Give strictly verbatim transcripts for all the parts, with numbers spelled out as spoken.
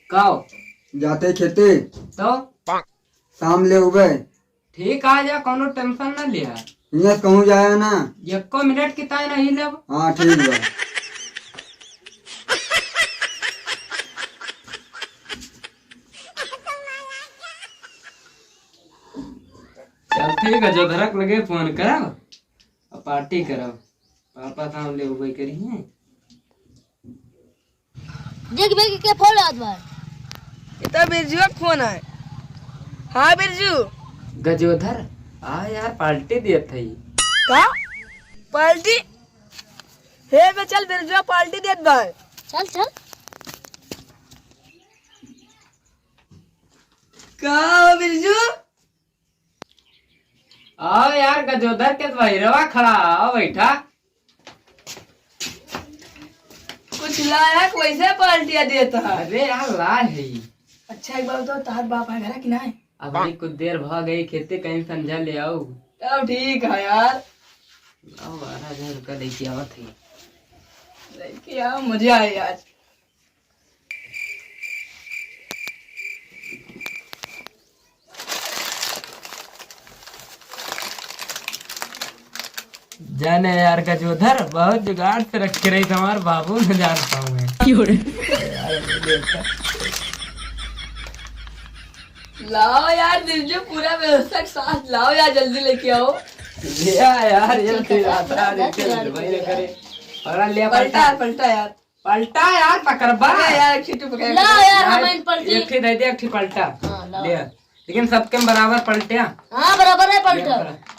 काओ? जाते खेते। तो? शाम ले उबे। ठीक, आ जा, कौनो tension ना लिया। हियाँ से कहूँ जाया ना। एको मिनट की ताय नहीं लेब। हाँ, ठीक बा। चल ठीक है, जोधरक लगे फोन करब और पार्टी करब। पापा काम ले उबे करी हैं। देख बे के फोन आवत बा। ई तो बिरजुआ के फोन है। हाँ बिरजू। गजोधर, आ यार, पार्टी दियत है। का? पार्टी? हे बे, चल बिरजुआ पार्टी देत बा। चल, चल। का हो बिरजू? आओ यार, गजोधर के बहिरवा खड़ा, आओ बैठा। कुछ लायक वैसे पार्टियाँ देता है। अरे यार, ला है। अच्छा, एक बात बताओ, तहार बाप है घर कि ना है? अबे कुछ देर भ गई, खेते कहीं समझा ले आओ। तब ठीक है यार। लाओ, बारह हजार रुपया लेके आवत है। लेके आओ, मजा आए आज। जाने यार, गजोधर बहुत जुगाड़ से रखे रही, हमार बाबू न जान पाऊँ मैं। क्यों रे? लाओ यार, बिरजू, पूरा व्यवस्था के साथ लाओ यार, जल्दी लेके आओ। ले आ यार, ये चल, फिर चल, आता है, चल, देखे चल, भाई ने करे। पकड़ा, ले आ, पलटा, पलटा। पलटा यार। पलटा यार, पकड़बा। अरे यार, एक ठे पकड़। लाओ यार, यार, हम इन पलटी। एक ठे दे दे, एक ठे पलटा। हाँ, लाओ। ले। लेकिन सबके में बराबर पलटे। हाँ, बराबर है पलटा। ले, पकड़ा।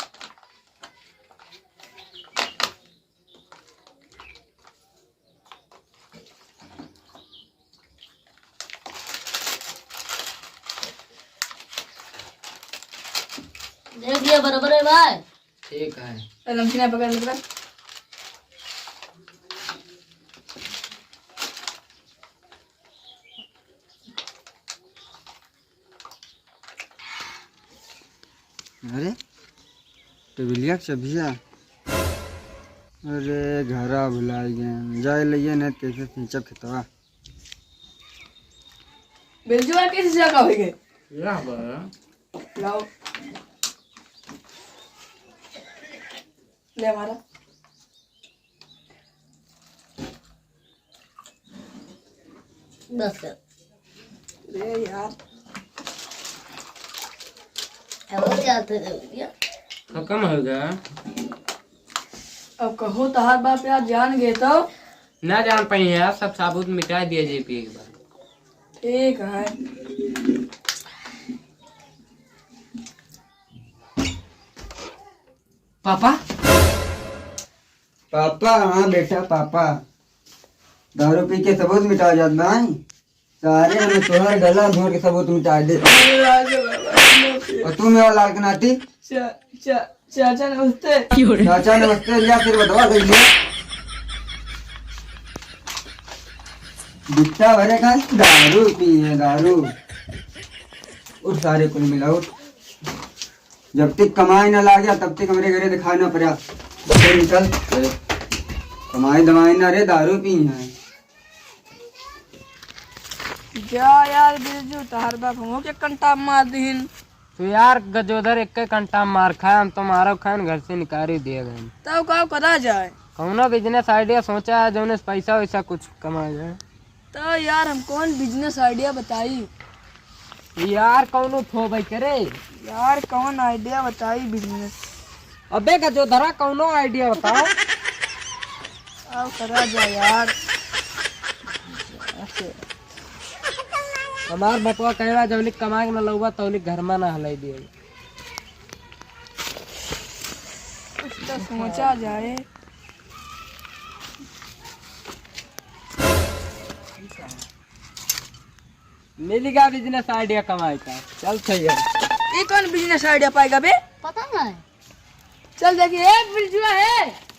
देख लिया, बराबर है भाई। ठीक है। ए, नमकीन पकड़ ले, पकड़। अरे, टेबलिया के चबिया। अरे, घरा भुलाई गए। जाए लइए, नहीं कैसे सींचब खेतवा। बिरजुआ कैसे जगह हो गए? लाओ। ले हमारा। बस कर। अरे यार। अब क्या आता है भैया? खत्म हो गया। अब कहूँ तहार बाप यार जान गए तो? ना जान पाई यार, सब सबूत मिटा दिया जेपी एक बार। ठीक है। पापा? पापा, हाँ बेटा, पापा। दारू पी के सबूत मिटा जात बाई। सारे हमें तोहर गला घोट के सबूत मिटा दे। और तू मेरा लाल के नाती? चा-, चा-, चाचा नमस्ते। चाचा नमस्ते, लिया फिर बतवा दे लिया। बिट्टा भरे का दारू पी है, दारू। उठ सारे कुल मिला, उठ। जब तक कमाई ना लागे, तब तक हमरे घरे दिखाई ना पड़ा। चल निकल। कमाई दमाई ना रे, दारू पी है। जा यार बिरजू, तहार बाप हमहू के कंटा मार दिहिन। तो यार गजोधर, एक के कंटा मार खाए, हम तो मारो खाए, घर से निकाल ही दिए गए। तब का करा जाए? कौनो business idea सोचा है, जौने से पैसा वैसा कुछ कमाया जाए। तो यार, हम कौन business idea बताई? यार, कौनो थो भाई करे। यार, कौन idea बताई business? अबे गजोधरा, कौनो idea बताओ। आओ, करा जा यार। हमार बपवा कहवा, जौलिक कमा के न लउबा, तौलिक घर में ना हलाई दिए। कुछ तो सोचा जाए। मिल गया business idea कमाई का। चल सही है। ये कौन business idea पाएगा बे? पता नहीं। चल देखिए, एक बिरजुआ है।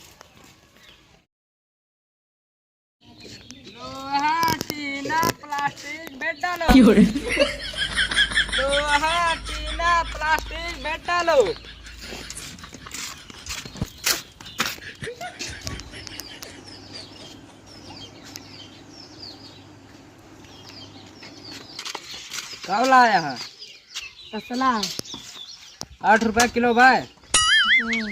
लोहा, टीना, plastic, बेटा लो। क्यों रे? लोहा, टीना, plastic, बेटा लो। का लाया है? तसला। आठ रुपया किलो भाई। हम्म।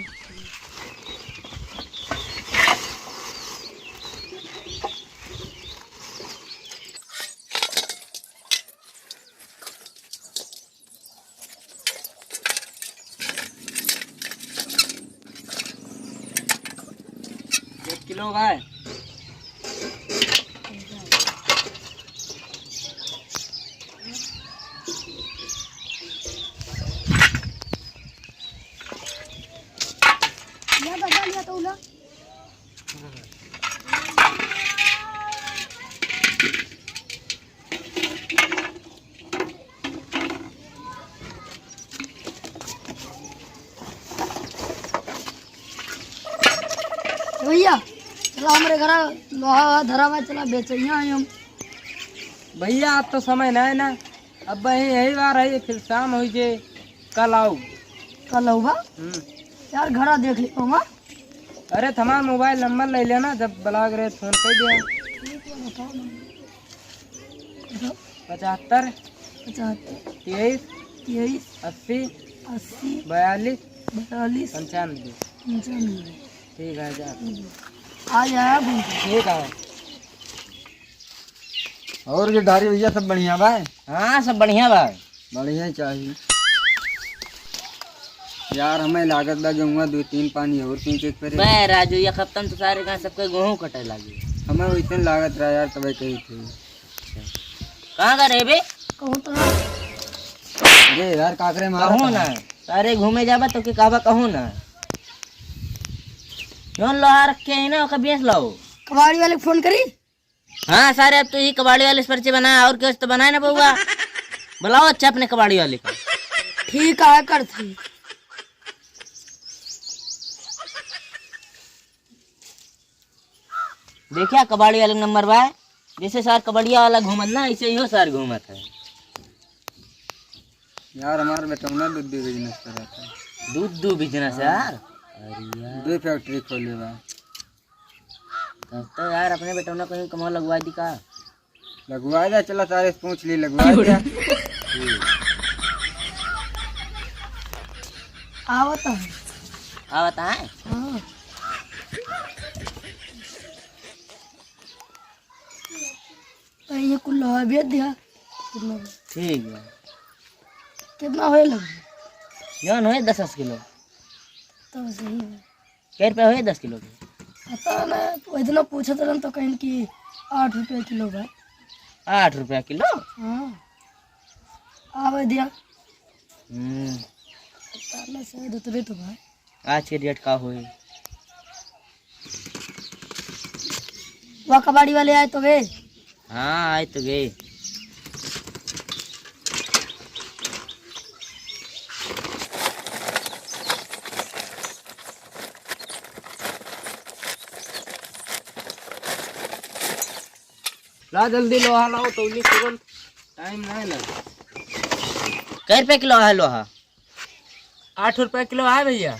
एक किलो भाई। या बजा लिया तो उला। भैया, चला हमरे घरा लोहा वोहा धरा बा, चला बेचैया है हम। भैया, आज तो समय ना है ना, अब यही, यही बार है, फिर शाम हो जे, कल आओ। कल आओ बा? हम्म। यार, घरा देख ले पाऊंगा। अरे, तुम्हारा मोबाइल नंबर ले लेना, जब ब्लॉक रहे, फोन कर दिया। ठीक है, बताओ ना। बताओ। पचहत्तर। पचहत्तर। तेईस। तेईस। अस्सी। अस्सी। बयालीस। बयालीस। पंचानबे। पंचानबे। ठीक है, जा। ठीक है। आ जाया, फोन कर। ठीक है। और गिरधारी भैया, सब बढ़िया बा? हाँ, सब बढ़िया बा। बढ़िया ही चाहिए। यार, हमें लागत बा गेहुआ दो तीन पानी और पीछे के पड़े। बे राजू, ये हफ्तन तो सारे गाँव सबके गेहूं कटे लागे। हमें वैसे लागत रहा यार, तबे कही थे। कहाँ का रहे बे? कहूँ तो ना। अरे यार, काकरे मारा कहूँ था। ना। सारे घूमे जाबा तो के कहबा कहूँ ना। जौन लोहा रखे है ना, ओका बेच लाओ। कबाड़ी वाले को फोन करी? हाँ सारे, अब तो यही कबाड़ी वाले से पर्ची बना, और कुछ तो बनाए ना बउआ। बुलाओ अच्छा अपने कबाड़ी वाले को। ठीक है, करती। देखिया कबाड़ी वाले नंबर बा, जैसे सार कबड़िया वाला घूमत ना, ऐसे ही हो सार घूमत है। यार हमार बेटौना दूध दू बिजनेस करत है। दूध दू बिजनेस है यार? अरे यार। दो फैक्ट्री खोले बा। तब तो यार अपने बेटौना कहीं कमाओ लगवा दी का? लगवा दे, चला सारे से पूछ ली, लगवा दे। आवत है। आवत है? हाँ। तो ये कुल लोहा बेच दिया। कितना? ठीक है। कितना होए लग? जौन होए दस दस किलो। तो सही है। कै रुपया होए दस किलो के? पता ना, वो इतना पूछत रहन तो कहीं कि आठ रुपया किलो बा। आठ रुपया किलो? हाँ। आवे दिया। हम्म। पता ना, शायद उतरे तो भाई। आज के डेट का होई? वह कबाड़ी वाले आए तो गए। हाँ, आए तो गए। ला जल्दी लोहा लाओ, तौली तुरंत, टाइम ना है ना। कै रुपया किलो है लोहा? आठ रुपया किलो है भैया।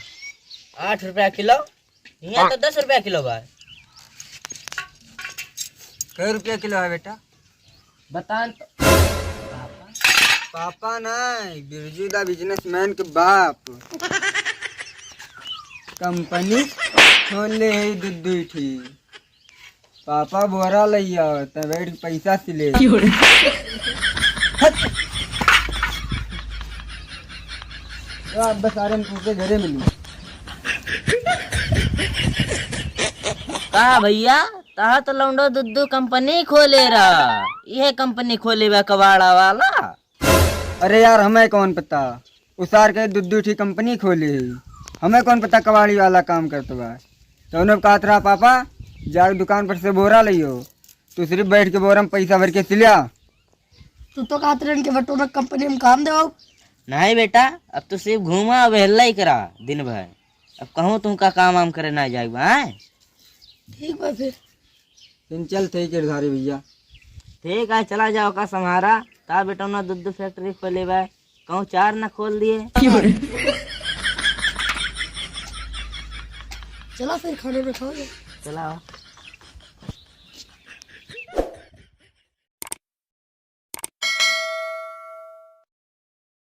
आठ रुपया किलो? यहाँ तो दस रुपया किलो बा। कै रुपया किलो है बेटा? बता न तो। पापा। पापा ना, बिरजू दा बिजनेसमैन के बाप। कंपनी खोल ले है दू दू ठी। पापा बोरा लइया, त बैठ के पैसा से ले। क्यों रे? हट। तो आप बस आराम से घरे मिलू। का भैया, तहा तो लौंडो दुद्दू कंपनी खोले रहा, यह कंपनी खोले बा कबाड़ा वाला। अरे यार, हमें कौन पता, उसार के दुद्दू ठी कंपनी खोले है, हमें कौन पता कबाड़ी वाला काम करत बा। तो उन्हें कहत रहा, "पापा, जाके दुकान पर से बोरा लियो, तू सिर्फ बैठ के बोरा में पैसा भर के सिलिया।" तू तो कहत रहन के बटोरा कंपनी में काम देवाओ। नहीं बेटा, अब तो सिर्फ घूमा, अब हेल्ला ही करा दिन भर। अब कहूँ तुमका काम वाम करे ना जाए बा, हैं? ठीक बा फिर। फिर चल, ठीक है धारी भैया। ठीक है, चला जाओ का सम्हारा, ता बेटौना दुद्दू फैक्ट्री खोले बा, कहूँ चार ना खोल दिए। चला फिर खाने में खाओ। चला।